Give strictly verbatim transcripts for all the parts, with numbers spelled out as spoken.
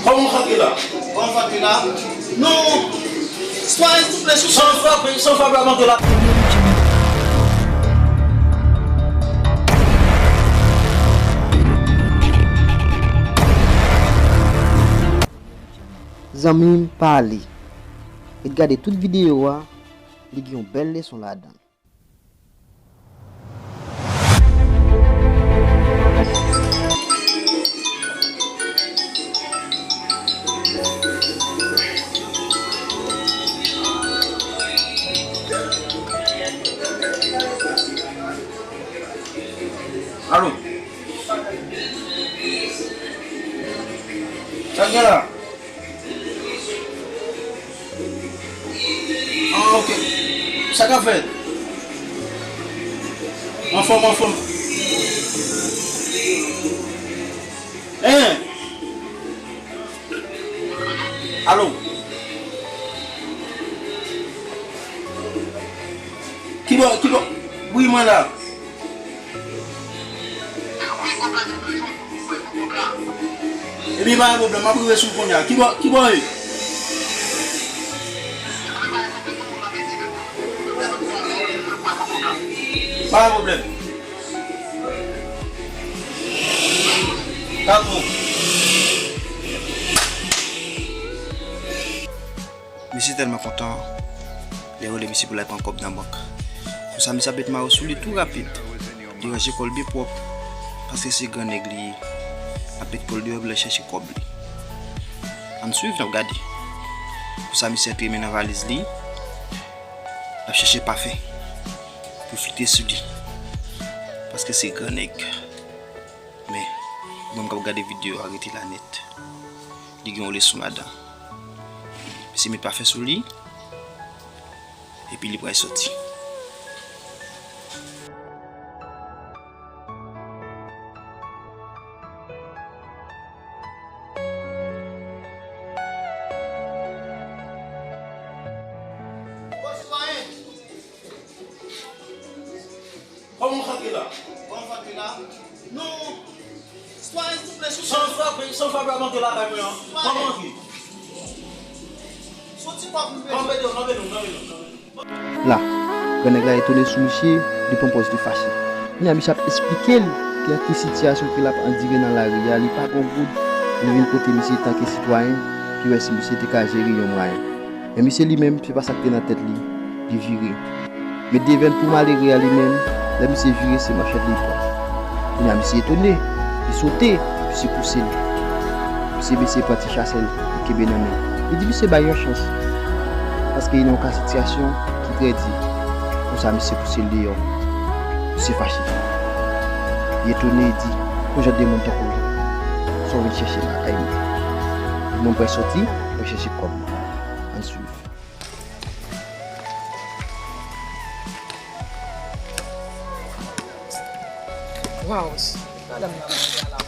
Kòman w antre la? Kòman w antre la? Non! Sitwayen, silvouplè, sou san frape, san frape ap antre la. Zanmi m, pa ale. Ret gade tout videyo a, li gen yon bèl leson ladan l. Alo. Sa k gen la? Ah, ok. Sa k ap fèt? Anfòm, anfòm. Hein? Alo? Kibò, kibò? Wi, mwen la. Ebyen, pa gen pwoblèm, m ap rive sou l kounye a. Kibò, kibò e? Pa gen pwoblèm. Tankou. Misye tèlman kontan, lè yo rele misye pou l al pran kòb nan bank. Konsa, misye ap met mayo sou li tou rapid. Li ranje kò l byen pwòp, paske se gran nèg li ye. L ap met kò l deyò pou l al chèche kòb li. Ann swiv, n ap gade. Konsa, misye antre men nan valiz li, l ap chèche pafen pou flite sou li. Paske se gran nèg. Men, moun k ap gade videyo a, rete la nèt. Li gen yon leson ladan. Misye met pafen sou li, epi li pral soti. Kòman w antre la? Kòman w antre la? Non. Sitwayen, silvouplè, sou san frape, san frape ap antre lakay mwen an. Kòman w antre? Soti pa pou mwen. Kanpe deyò, kanpe deyò, kanpe deyò, kanpe deyò. La, gran nèg la etone sou misye, li pran pòz li fache. Kounye a, misye ap esplike l ki, ki sitiyasyon ke l ap andire nan lari a, li pa gen goud, li vin kote misye tanke sitwayen, ki wè si misye te ka jere yon mwayen. Men misye li menm, se pa sa k te nan tèt li, li vire. Men devèn pou malere a li menm, lè misye vire, se manchèt li pran. Kounye a, misye etone, li sote, misye pouse l. Misye bese pran ti chasèl, li kenbe nan men. Li di misye bay yon chans, paske li nan yon ka sitiyasyon ki trè di. Konsa, misye pouse l deyò. Misye fache. Li etone, li di, "Yon jan de moun tankou w, sa w vin chèche lakay mwen?" Li di, "Mwen prè soti, mwen chèche kòb mwen." Ann swiv. Waw, madanm nan manje a la.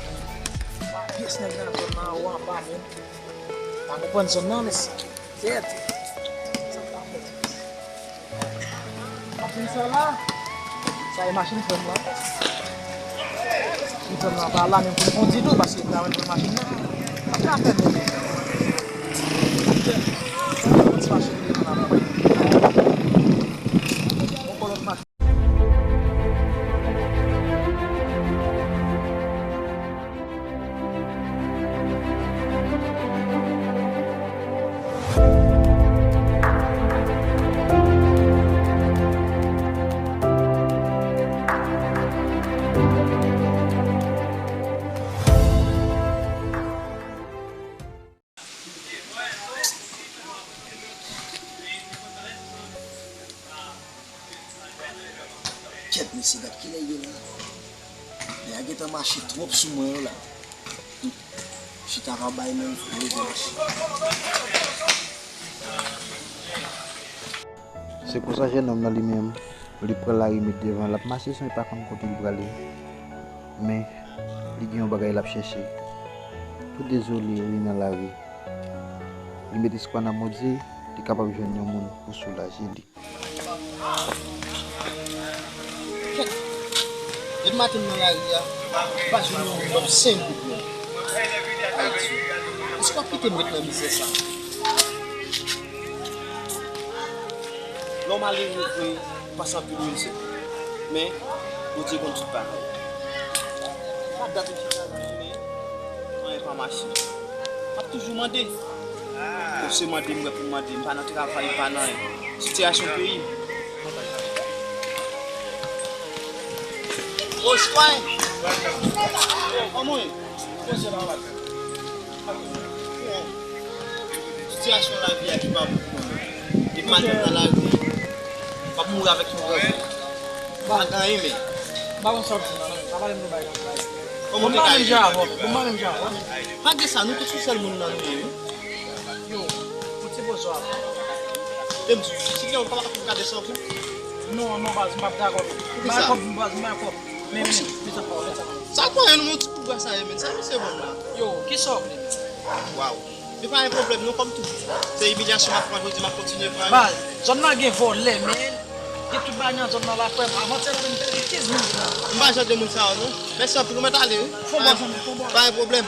Pa pyès nèg nan zòn nan, ou anba menm. Pa konprann zòn nan, mesye. Tèt. Sa pa bon. Machin sa la. Sa e machin frè m lan. Machin frè m lan pa la, men pou l kondi tou, paske l ta wè l pran machin nan. Sa fè afè nou. Ti machin li nan la. Bon, kòlòt machin. Kèt, mesye, gad kilè ye la. Nèg la gentan mache twòp sou mwen yo la. Chita pa bay non, fò leve mache. Se konsa jennonm nan li menm, li pran lari met devan, l ap mache san li pa konn kote li prale. Men, li gen yon bagay l ap chèche. Tou dezole, li nan lari. Li met espwa nan Bondye, li kapab jwenn yon moun pou soulaje li. Depi maten m nan lari a, m pa jwenn yon moun ban m senk goud non. Ayiti. Si w ap kite m ret nan mizè sa. Lè w malere vre, ou pase anpil mizè. Men, Bondye konn tout bagay. Pa dat m chita la, men anyen pa mache. M ap toujou mande. Bon, se mande m wè pou m mande. M pa nan travay, m pa nan anyen. Sitiyasyon peyi m. Osway! Kòman w ye? Poze la, la. Bon, sitiyasyon lavi a ki pa bon pou mwen. Depi maten nan lari, m ap mouri avèk yon granmoun. Pa gen anyen, men. M pa konn sa w ap di, non, non, pa pale m de bagay konsa. Kòman w te ka ede? Bon, m pa menm jan avè w, bon, m pa menm jan avè w. Malgre sa, nou tout se sèl moun nan nou ye, wi. Yo, ou ti poze w ap. E m di, si gen yon pa ka gade sa pou. Non, non, baz, m p ap dakò. Poukisa? M pa dakò, baz, m pa dakò. Men, men, men sa pa, men sa pa. Sa kwè nou yon ti pougwa sa ye, men. Sa misye vann la. Yo, kisa w vle, men? Waw. Men pa gen pwoblèm, non, kòm tou. Se imilyasyon m ap pran jodi, m ap kontinye pran yo. Baz, zòn nan gen vòlè, men. Gen tout bagay nan zòn nan la, frè m. Avantyè, nou vin pèdi kenz mil frank. M pa jan de moun sa yo, non. Mèsi anpil, ou mèt ale, wi. Fon bò, zanmi, fon bò. Pa gen pwoblèm.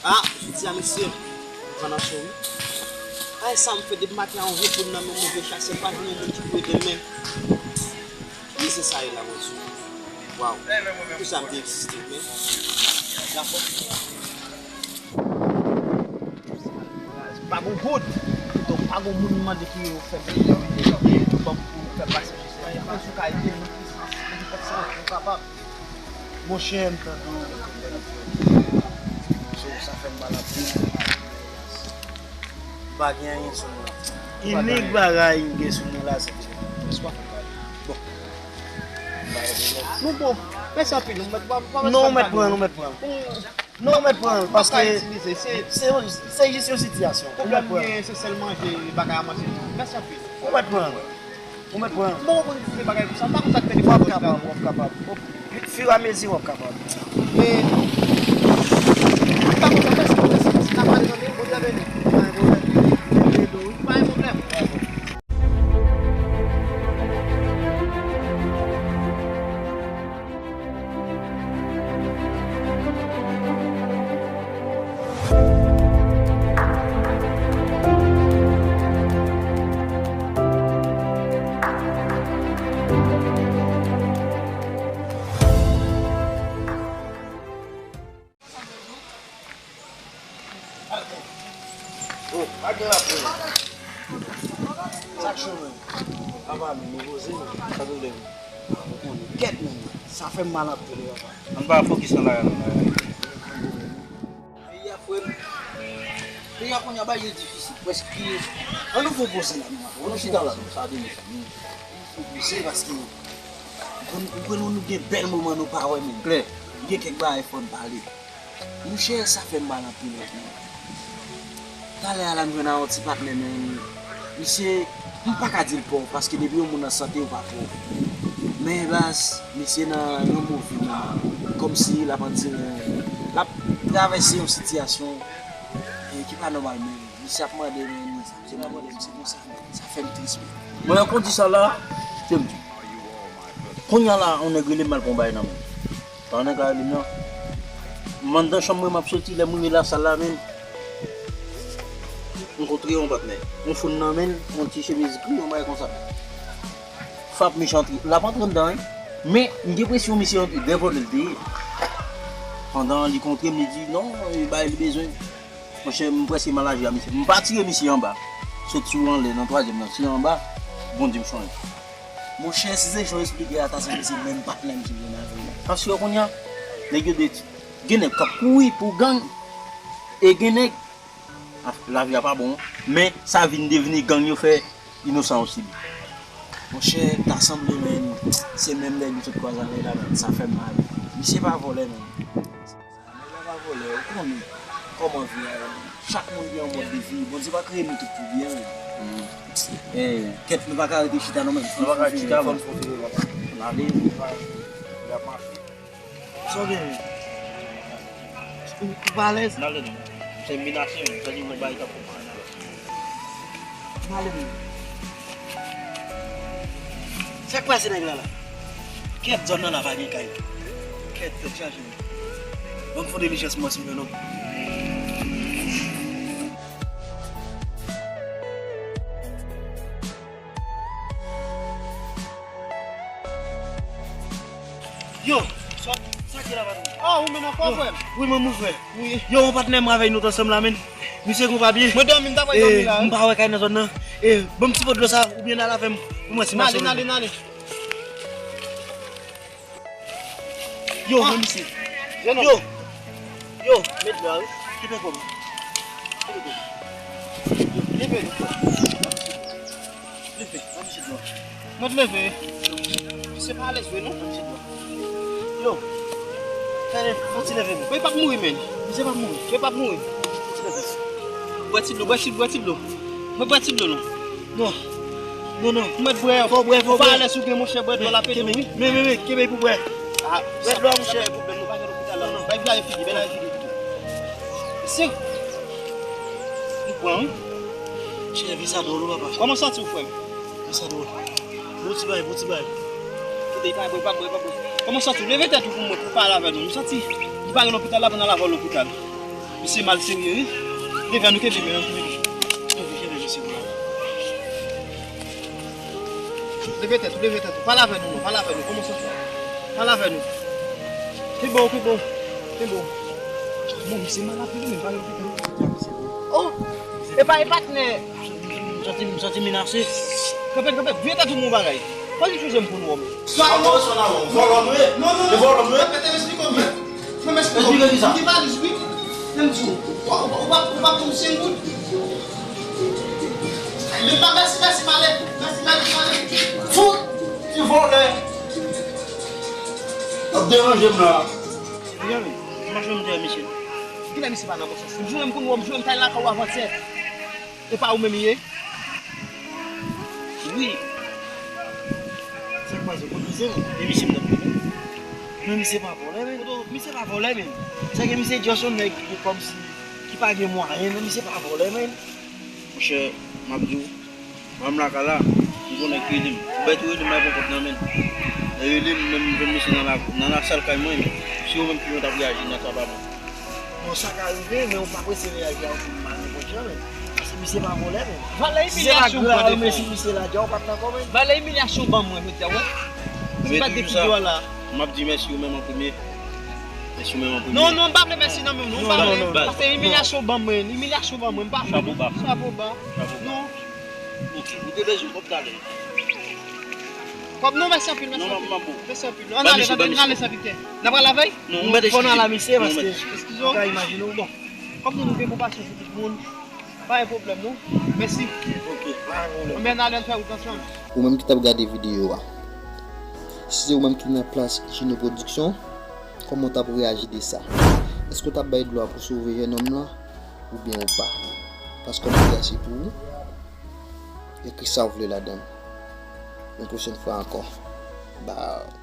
Ah, jodi a, mesye, m pran nan cho, wi. Ay, sa m fè depi maten an, yon vye plim nan men m, yon vye chasè, m pa jwenn yon moun ki pou ede m, men. Ki mizè sa ye la, Bondye? Waw. Poukisa m te egziste, men? Dakò. Pa gon goud. Donk, pa gon moun mande ki yo fè m ede, ki ban m pou fè pase jis la. Yon moun sou ka ede m, yon moun ki kapab. Monchè, m tande w, so, sa fè m mal anpil. M pa gen anyen sou mwen. Inik bagay m gen sou mwen la, se telefòn. Bon. Non, bon. Mèsi anpil. Non, ou mèt pran, ou mèt pran. Non, ou mèt pran, paske se, se jis yon sitiyasyon. Ou mèt pran. Pwoblèm m gen, se sèl manje, bagay a manje. Mèsi anpil. Ou mèt pran. Ou mèt pran. Bon, ou konn itilize bagay pou sa. M pa konn sa k fè defwa. W ap kapab, w ap kapab. Firamezi, w ap kapab. E, m pa konn sa, mèsi, mèsi, mèsi. N a pale tande, Bondye beni. Pa gen pwoblèm. Pa gen pwoblèm. Oh, pa gen lapli. Sa k cho menm? Apa menm, nou poze, sa tou lè. Ou konnen, kèt menm, sa fè m mal anpil, papa. Ann pa fokis nan bagay, nan bagay. Peyi a, frè m. Peyi a kounye a bagay yo difisil. Prèske. Ann nou fè yon poze la, nou. Ann nou chita la, nou. Sa de mezanmi. Ann nou fè yon poze paske ou konn, ou konn nou gen bèl moman nou pa wè menm. Klè. Gen kèk bagay fò n pale. Monchè, sa fè m mal anpil, anpil. Talè a la, m jwenn a yon ti patnè, men misye, m pa ka di l pòv, paske depi yon moun an sante, ou pa pòv. Men baz, misye nan yon move moman. Kòmsi l ap andire, l ap travèse yon sitiyasyon, e, ki pa nòmal, men misye ap mande, men se pa mande m, se konsa, men sa fè m tris, men. Mwen, lè w di sa la, se m di. Kounye a la, yon nèg rele m, m al pran yon bagay nan men l. Sa yon nèg la rele m nan. M anndan chanm mwen, m ap soti, lè m rive lasal la, men m kontre yon patnè. Yon fon nan men l, yon ti chemiz gri, yon bagay konsa. Frap, misye antre. L ap antre anndan, wi. Men, m gen enpresyon misye antre dèyè vòlè l te ye. Pandan li kontre m, li di, non, e bagay li bezwen. Monchè, m prèske mal aji a misye. M pa tire misye anba. Sot sou anlè, nan twazyèm nan, tire anba, Bondye m sonje. Monchè, si se jan w esplike a, ta sanble se menm patnè m ki vin avè l. Paske kounye a, nèg yo de, gen nèg k ap kouri pou gang, e gen nèg, a, lavi a pa bon, men sa vin devni gang yo fè inosan osi byen. Monchè, ta sanble, men, se menm nèg yo sot kwaze avè l la, men, sa fè m mal. Misye pa vòlè, men. Nèg la pa vòlè, ou konnen kòman vi a ye. Chak moun gen yon mòd de vi. Bondye pa kreye nou tout pou byen, men. Kèt, nou pa ka rete chita non, men. Nou pa ka rete chita, fò n fè vire, papa. N ale. Sa w gen? Ou, ou pa alèz? N ale non. Se menase, men. Sa di nou bay k ap fè mal. N ale, men. Sa k pase nèg la la? Kèt, zòn nan la pa gen kay. Kèt, tèt chaje. Ban m fon delisyans mwen sou mwen non. Yo, sa, sa ki la, patwon? Ah, ou menm ankò, frè m? Wi, mwen, mon frè. Wi. Yo, mon patnè, m avèk nou ansanm la, men. Misye gon pa byen. Mwen dòmi, m ta pral dòmi la, wi. M pa wè kay nan zòn nan. E, ban m ti po dlo sa, oubyen n al avè m. Pou mwen, si m ap sove. N ale, n ale, n ale. Yo, men misye. Yo. Yo, met dlo a, wi. Kenbe kò m. Kenbe kò m. Yo, leve, leve. Leve, ban misye dlo a. Mwen t leve. Misye pa alèz vre non. Ban misye dlo a. Yo. Fè, fè ti leve, men. Mwen p ap mouri, men. Misye p ap mouri. Mwen p ap mouri. Fè ti leve. Bwè ti dlo, bwè ti, bwè ti dlo. Mwen bwè ti dlo, non. Non. Non, non. Mwen bwè. Fò bwè, fò bwè. Ou pa alèz ou gen, monchè, bwè dlo la pete, wi. Men, men, men, kenbe pou bwè. Ah, bwè dlo a, monchè. Sa pa gen pwoblèm, nou pa gen lopital la, non. Bay vila e figi, bay la e figi. Se. Ou pran, wi. Chè, vi sa dwòl, wi, papa. Kòman w santi w, frè m? Sa dwòl. Bon ti bagay, bon ti bagay. Kote, pa bwè, pa bwè, pa bwè. Kòman w santi w? Leve tèt ou pou mwen, pou w pale avè nou. M santi nou pa gen lopital la, pou n al avè w lopital. Misye mal serye, wi. Leve, ann nou kenbe men, ann nou kenbe men. Kenbe, kenbe, misye, bwè. Leve tèt ou, leve tèt ou. Pale avè nou, non, pale avè nou. Kòman w santi w? Pale avè nou. Kenbe w, kenbe w. Kenbe w. Bon, misye malad, wi, men pa gen lopital. Oh! Epa, e patnè. M santi, m santi menase. Kanpe, kanpe, vire tèt ou, mon bagay. Fò li touche m pou nou, men. Sa w wè, sa w wè, vòlò nou ye. Non, non, non. Se vòlò nou ye. Kanpe, te m esplike w byen. Mwen m esplike w. Esplike ki sa? M gen valiz, wi. Men m di w, w, w, w, w, w pa pou m senk goud. Men pa mèsi, mèsi, m ale. Mèsi, mèsi, m ale. Fout! Ti vòlè! W ap deranje m la. Byen, men. M pa janm di misye. Kilè misye pa nan konsyans li? M jure m konn wè w, m jure m t al lakay ou avantyè. E pa ou menm li ye? Wi. Sa k pase? Kote misye, men? E misye m t ap konnen. Men misye pa vòlè, men. Kote, misye pa vòlè, men. Sa ke misye di an se yon nèg ki kòmsi, ki pa gen mwayen, men misye pa vòlè, men. Monchè, m ap di w, mwen m lakay la, m konnen ki rele m. Ou bèt ou rele m, m pa pran kont nan men l. Lè rele m, menm m jwenn misye nan la, nan lasal kay mwen, men. Si ou menm ki jan w t ap reyaji nan sa pa bon. Bon, sa ka rive, men ou pa prese reyaji a yon moun mal nenpòt jan, men. Paske misye pa vòlè, men. Valè imilyasyon w pran devan w. Si se pa gran remèsi misye la, dja ou pa t nan kò, men. Valè imilyasyon w ban mwen, jodi a, wè. Se pa de figi w la. M ap di mèsi ou menm an premye. Mèsi ou menm an premye. Non, non, m pa vle mèsi nan men w, non, m pa vle. Non, non, non. Paske imilyasyon w ban mwen, imilyasyon w ban mwen, m pa vle. Chapo ba. Chapo ba. Chapo ba. Non. Ok, ou te bezwen kòb talè. Kòb non, mèsi anpil, mèsi anpil. Non, m ap, m ap bon. Mèsi anpil. Ann ale, ann ale, ann ale, sèvitè. N ap pral avè l? Non, ou mèt eskize. Fò n al a misye, paske ou ka imajine w, bon. Kòm nou, nou gen konpasyon pou tout moun, pa gen pwoblèm, non. Mèsi. Ok, pa gen pwoblèm. Anben, ann ale, ann fè wout ansanm. Ou menm ki t ap gade videyo a, si se ou menm ki nan plas Junior Production, kòman w t ap reyaji de sa? Èske w t ap bay dlo a pou sove jènòm lan? Oubyen ou pa. Pas kòmantè a se pou ou. Ekri sa w vle ladan l. Yon pwochèn fwa ankò. Bye.